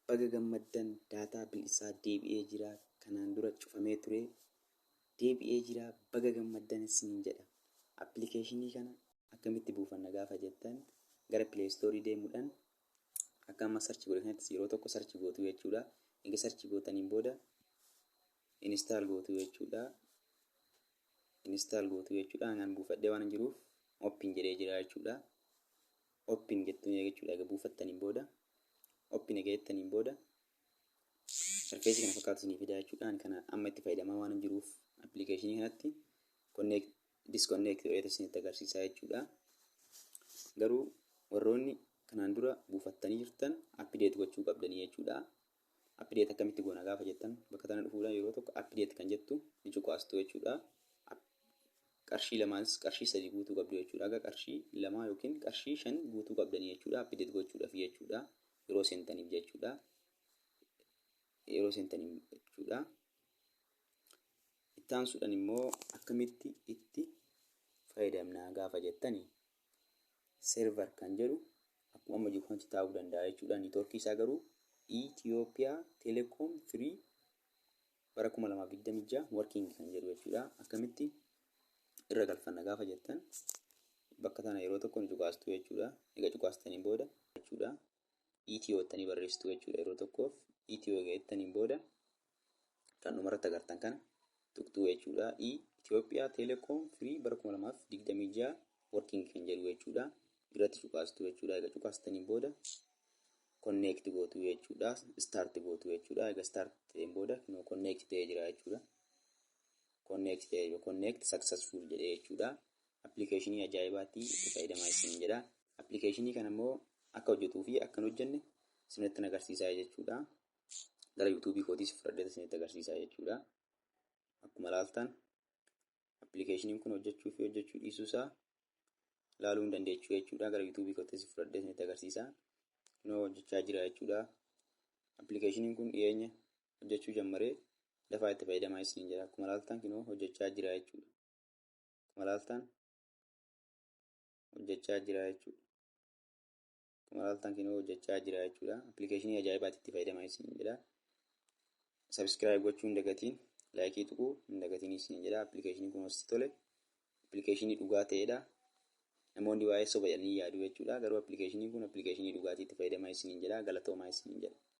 Baga gammaddan, daataa bilisaa deebi'ee jira. Kanaan dura cufamee ture, deebi'ee jira. Baga gammaddan isiniin jedha. Appilikeeshinii kana akkamitti buufanna gaafa jettan, gara Play Store deemuudhaan akka amma search godhe kanatti yeroo tokko search gootu jechuudha. Egaa search gootaniin booda install gootu jechuudha. Install gootu jechuudha. Anaan buufadhee waan jiruuf open jedhee jira jechuudha. Open jettuun jechuudha. Egaa buufattaniin booda, open egaa jettaniin booda, interface kana fakkaatu isinii fida jechuudha. Kana amma itti fayyadamaa waan jiruuf appilikeeshinii kanatti connect disconnect godhee isinitti agarsiisa jechuudha. Garuu warroonni kanaan dura buufattanii jirtan update gochuu qabdanii jechuudha. Update akkamitti goona gaafa jettan, bakka tana dhufuudhaan yeroo tokko update kan jettu ni cuqaastu jechuudha. Qarshii lamaanis qarshii sadii guutuu qabdu jechuudha. Aga qarshii 2 yookiin qarshii 5 guutuu qabdanii jechuudha. Update gochuudhaaf jechuudha. Yeroo seentaniif jechuudha. Yeroo seentaniif jechuudha. Itti aansuudhaan immoo akkamitti itti fayyadamna gaafa jettani, server kan jedhu akkuma amma jiru kanatti taa'uu danda'a jechuudha. Niitoorkii isaa garuu Itoophiyaa Telecom Free bara 2026 working kan jedhu jechuudha. Akkamitti irra galfanna gaafa jettan, bakka tana yeroo tokko ni cuqaastu jechuudha. Egaa cuqaastaniin booda jechuudha. Itiyoo jettanii barreessitu jechuudha yeroo tokkoof. Itiyoo egaa jettaniin booda kan dhumarratti agartan kana tuqxuu jechuudha. Itoophiyaa Telecom Free bara 2026 working kan jedhu jechuudha. Irratti cuqaastu jechuudha. Egaa cuqaastaniin booda connect gootu jechuudha. Start gootu jechuudha. Egaa start ta'een booda connect ta'ee jira jechuudha. Connect ta'ee jira. Connect successful jedhee jechuudha. Appilikeeshinii ajaa'ibaatti itti fayyadamaa isin jedha. Appilikeeshinii kana immoo akka hojjetuu fi akka hin hojjenne isinitti agarsiisaa jechuudha. Gara yuutuubii kootiis fudhadhee isinitti agarsiisaa jechuudha. Akkuma ilaaltan appilikeeshiniin kun hojjechuu fi hojjechuu dhiisuu isaa ilaaluu hin dandeechuu jechuudha. Gara yuutuubii kootiis fudhadhee isinitti agarsiisa. Kunoo hojjechaa jira jechuudha. Appilikeeshiniin kun dhiyeenya hojjechuu jammaree, lafaa itti fayyadamaa isiniin jedha. Akkuma ilaaltan kunoo hojjechaa jira jechuudha. Akkuma ilaaltan hojjechaa jira jechuudha. Akkuma ilaaltan kunoo hojjechaa jira jechuudha. Appilikeeshinii ajaa'ibaatti itti fayyadamaa isiniin jedha. Subscribe gochuu hin dagatiin, like tuquu hin dagatiin isiniin jedha. Appilikeeshiniin kun hosti tole. Appilikeeshinii dhugaa ta'edha. Namoonni waa'ee soba jedhanii yaadu jechuudha. Garuu appilikeeshiniin kun appilikeeshinii dhugaatii, itti fayyadamaa isiniin jedha. Galatoomaa isiniin jedha.